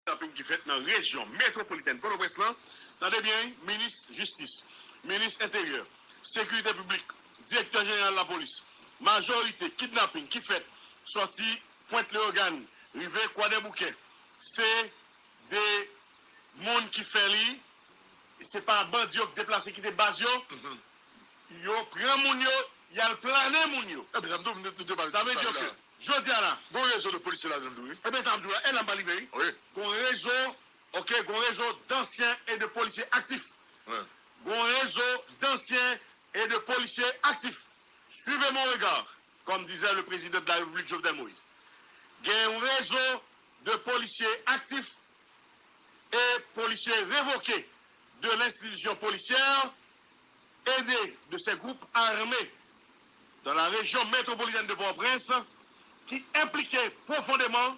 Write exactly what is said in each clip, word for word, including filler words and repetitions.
kidnaping ki fèt nan rejyon metwopolitèn Pòtoprens lan, tande byen, wi, minis jistis, minis enteryè, sekirite piblik, direktè jeneral lapolis, majorite kidnaping ki fèt sòti Pwent Leyogàn, rive Kwadèboukè, se de moun ki fè li, se pa bandi yo k deplase kite baz yo, yo pran moun yo, y al planen moun yo. Ebyen, sa m tou, nou te pale de sa la. Sa vle di ke, jodi a la, gon rezo de polisye ladan l tou, wi. Ebyen, sa m di w la, e la m pral rive, wi. Wi. Gon rezo, ok, gon rezo d'anciens et de policiers actifs. Wi. Gon rezo d'anciens et de policiers actifs. Suivez mon regard, comme disait le président de la République Jovenel Moïse. Gen yon rezo de policiers actifs et policiers révoqués de l'institution policière, aidés de ces groupes armés dans la région métropolitaine de Port-au-Prince, qui impliqués profondément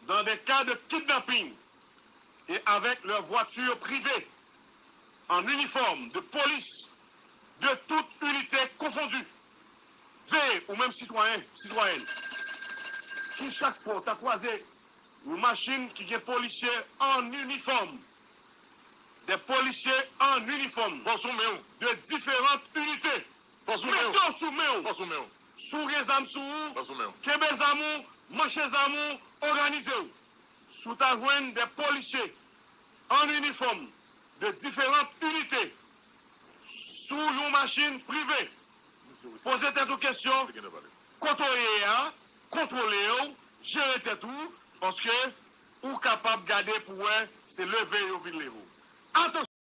dans des cas de kidnapping et avec leurs voitures privées, en uniforme de police, de toute unité confondue. Veye, ou menm sitwayen, sitwayèn, ki chak fwa w ta kwaze yon machin ki gen polisye an inifòm, de polisye an inifòm, fòs ou men w, de diferan inite, fòs ou men w, mete w sou men w, fòs ou men w, si w gen zam sou ou, fòs ou men w, kenbe zam ou, manche zam ou, òganize w. Si w ta jwenn de polisye an inifòm de diferan inite sou yon machin prive, poze tèt ou kesyon, kote w ye a, kontwole w, jere tèt ou, paske ou kapab gade pou wè se leve yo vin leve w. Atansyon!